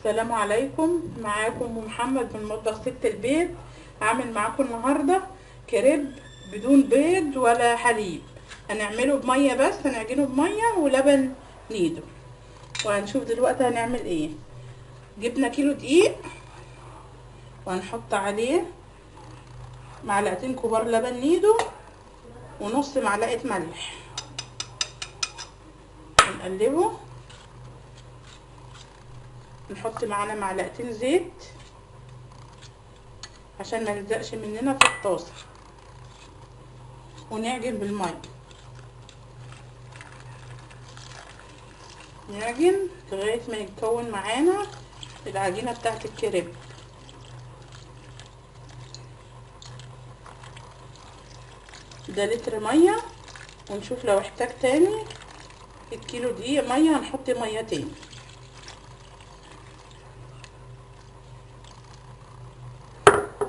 السلام عليكم، معاكم محمد من مطبخ ست البيت. هعمل معاكم النهارده كريب بدون بيض ولا حليب، هنعمله بميه بس، هنعجنه بميه ولبن نيدو. وهنشوف دلوقتي هنعمل ايه. جبنا كيلو دقيق وهنحط عليه معلقتين كبار لبن نيدو ونص معلقه ملح، نقلبه. نحط معانا معلقتين زيت عشان ما يلزقش مننا في الطاسه، ونعجن بالمية. نعجن لغاية ما يتكون معانا العجينة بتاعه الكريب. ده لتر مية، ونشوف لو احتاج تاني الكيلو دقيق مية هنحط مية تاني.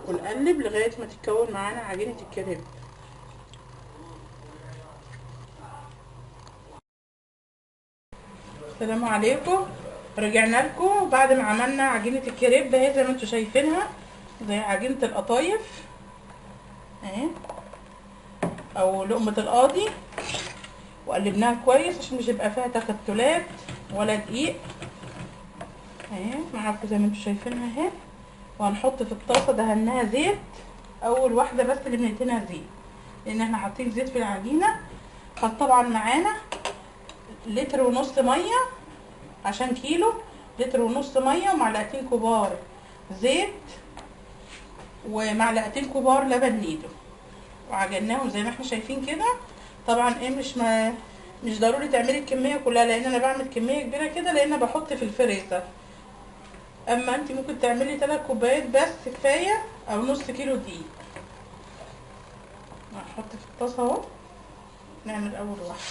ونقلب لغاية ما تتكون معانا عجينه الكريب. السلام عليكم، رجعنا لكم بعد ما عملنا عجينه الكريب اهي زي ما انتم شايفينها، زي عجينه القطايف اهي او لقمة القاضي، وقلبناها كويس عشان مش يبقى فيها تكتلات ولا دقيق اهي معاكم زي ما انتم شايفينها اهي. وهنحط في الطاسه دهناها زيت، اول واحدة بس اللي بندهنها زيت لان احنا حاطين زيت في العجينة. فطبعا معانا لتر ونص مية عشان كيلو، لتر ونص مية ومعلقتين كبار زيت ومعلقتين كبار لبن نيدو، وعجناهم زي ما احنا شايفين كده. طبعا ايه مش ضروري تعملي الكمية كلها لان انا بعمل كمية كبيرة كده لان بحط في الفريزر. اما انت ممكن تعملي 3 كوبايات بس كفاية او نص كيلو دقيق. هنحط في الطاسه اهو، نعمل اول واحدة.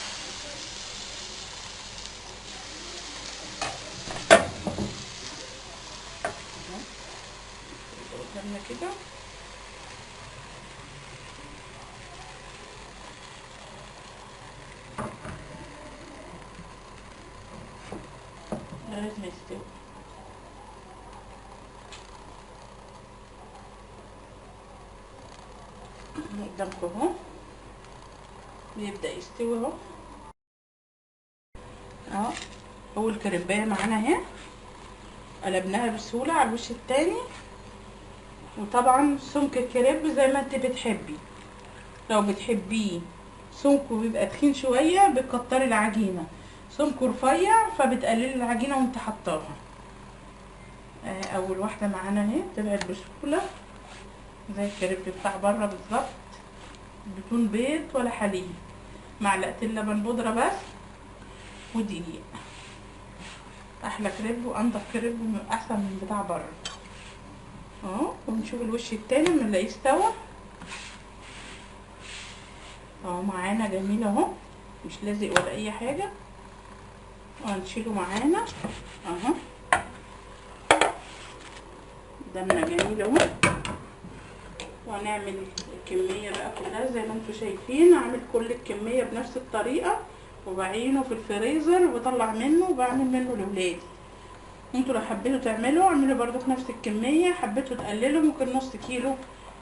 قدامنا كده لغاية ما يستوي. قدامكم اهو بيبدأ يستوي اهو. اهو اول كريبايه معانا اهي، قلبناها بسهولة على الوش التاني. وطبعا سمك الكريب زي ما انت بتحبي، لو بتحبيه سمكة بيبقى تخين شوية بتكتري العجينة، سمكة رفيع فبتقللي العجينة وانت حطاها. اول واحدة معانا اهي طلعت بسهولة زي الكريب بتاع بره بالظبط، بدون بيض ولا حليب، معلقتين لبن بودره بس ودقيق. احلى كريب وانضف كريب احسن من بتاع بره اهو. ونشوف الوش التاني اما نلاقيه استوى اهو معانا جميل اهو، مش لازق ولا اي حاجة. وهنشيله معانا اهو قدامنا جميل اهو. وهنعمل الكمية بقى كلها زي ما انتم شايفين، هعمل كل الكمية بنفس الطريقة وبعينه في الفريزر وبطلع منه وبعمل منه لولادي. انتوا لو حبيتوا تعملوا اعملوا برضو نفس الكمية، حبيتوا تقللوا ممكن نص كيلو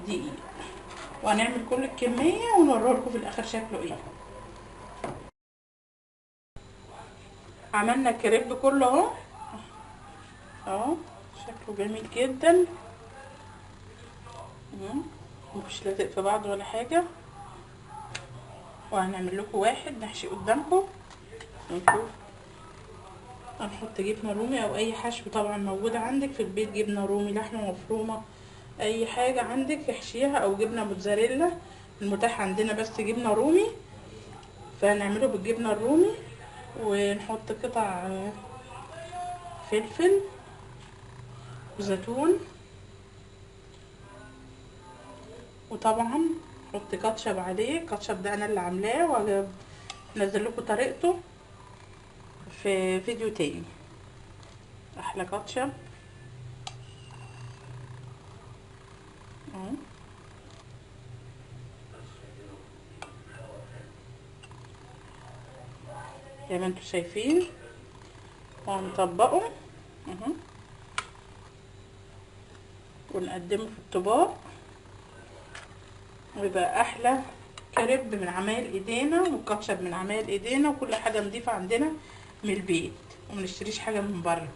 دقيق. وهنعمل كل الكمية ونوريه لكم في الاخر شكله ايه. عملنا الكريب كله اهو اهو، شكله جميل جدا، مش لازق في بعض ولا حاجة. وهنعمل لكم واحد نحشي قدامكم ونشوف. هنحط جبنه رومي او اي حشو طبعا موجود عندك في البيت، جبنه رومي، لحمه مفرومه، اي حاجة عندك احشيها، او جبنه موتزاريلا. المتاح عندنا بس جبنه رومي فهنعمله بالجبنه الرومي. ونحط قطع فلفل وزيتون، وطبعا نحط كاتشب عليه. الكاتشب ده انا اللي عاملاه وهنزل لكم طريقته في فيديو تاني. احلى كاتشب اهو. زي ما انتم شايفين، وهنطبقه اهو. ونقدمه في الطباق، ويبقى احلى كريب من عمايل ايدينا، وكاتشب من عمايل ايدينا، وكل حاجة نضيفه عندنا من البيت، ومنشتريش حاجة من بره.